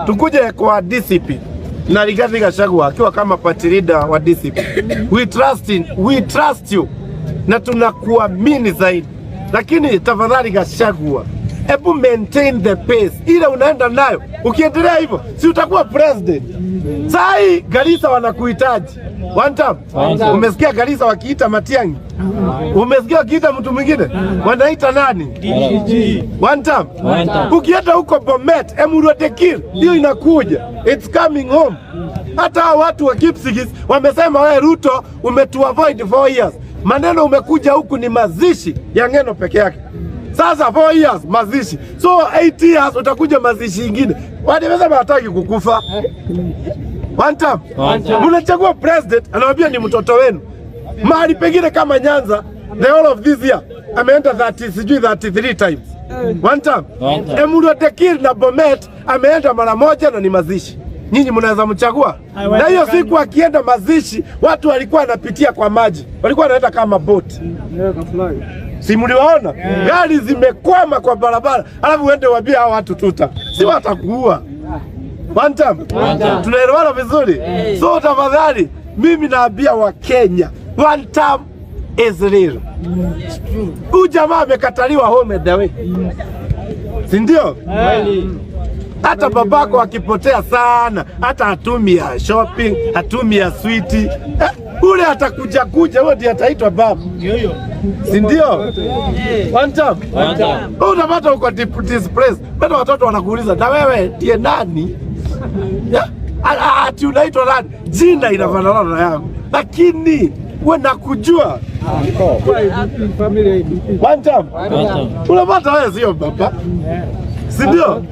Tukuje kwa DCP na Rigathi Gachagua akiwa kama party leader wa DCP. We trust you na tunakuamini zaidi, lakini tafadhali Gachagua, hebu maintain the pace ile unaenda nayo. Ukiendelea hivyo, si utakuwa president? Saa hii Garissa wanakuhitaji. One time. One time. Umesikia Garissa wakiita Matiang'i? Umesikia wakiita mtu mwingine? Wanaita nani? One time. One time. Ukienda huko Bomet, Emurua Dikirr, hiyo inakuja. It's coming home. Hata hao watu wa Kipsigis wamesema wewe Ruto umetu avoid 4 years. Maneno umekuja huku ni mazishi ya Ng'eno peke yake. Sasa 4 years mazishi. So 8 years utakuja mazishi ingine. Wamesema hataki kukufa. One time. One time. Mnachagua president anawambia ni mtoto wenu. Mahali pengine kama Nyanza, the whole of this year ameenda 30 sijui 33 times. One time. One time. Emurua Dikirr na Bomet ameenda mara moja na ni mazishi. Nyinyi mnaweza mchagua? Na hiyo siku akienda mazishi, watu walikuwa wanapitia kwa maji, walikuwa wanaenda kama boti. Si mliwaona? Gari zimekwama kwa barabara, alafu uende uambie hao watu tuta, si watakuua. One time. One time. Tunaelewana vizuri? So tafadhali, mimi naambia Wakenya, one term is real. Huyu jamaa amekataliwa home and away, si ndio? Hata babako akipotea sana, hata hatumi ya shopping, hatumi ya switi, ule atakuja kuja, huyo ndiye ataitwa baba, si ndio? One time. One time. Wewe utapata uko displaced. Bado watoto wanakuuliza na wewe ndiye nani? Ya? Ati unaitwa nani? Jina inafanana na yangu, lakini we nakujua. One time. One time. Unapata wewe sio baba, si ndio?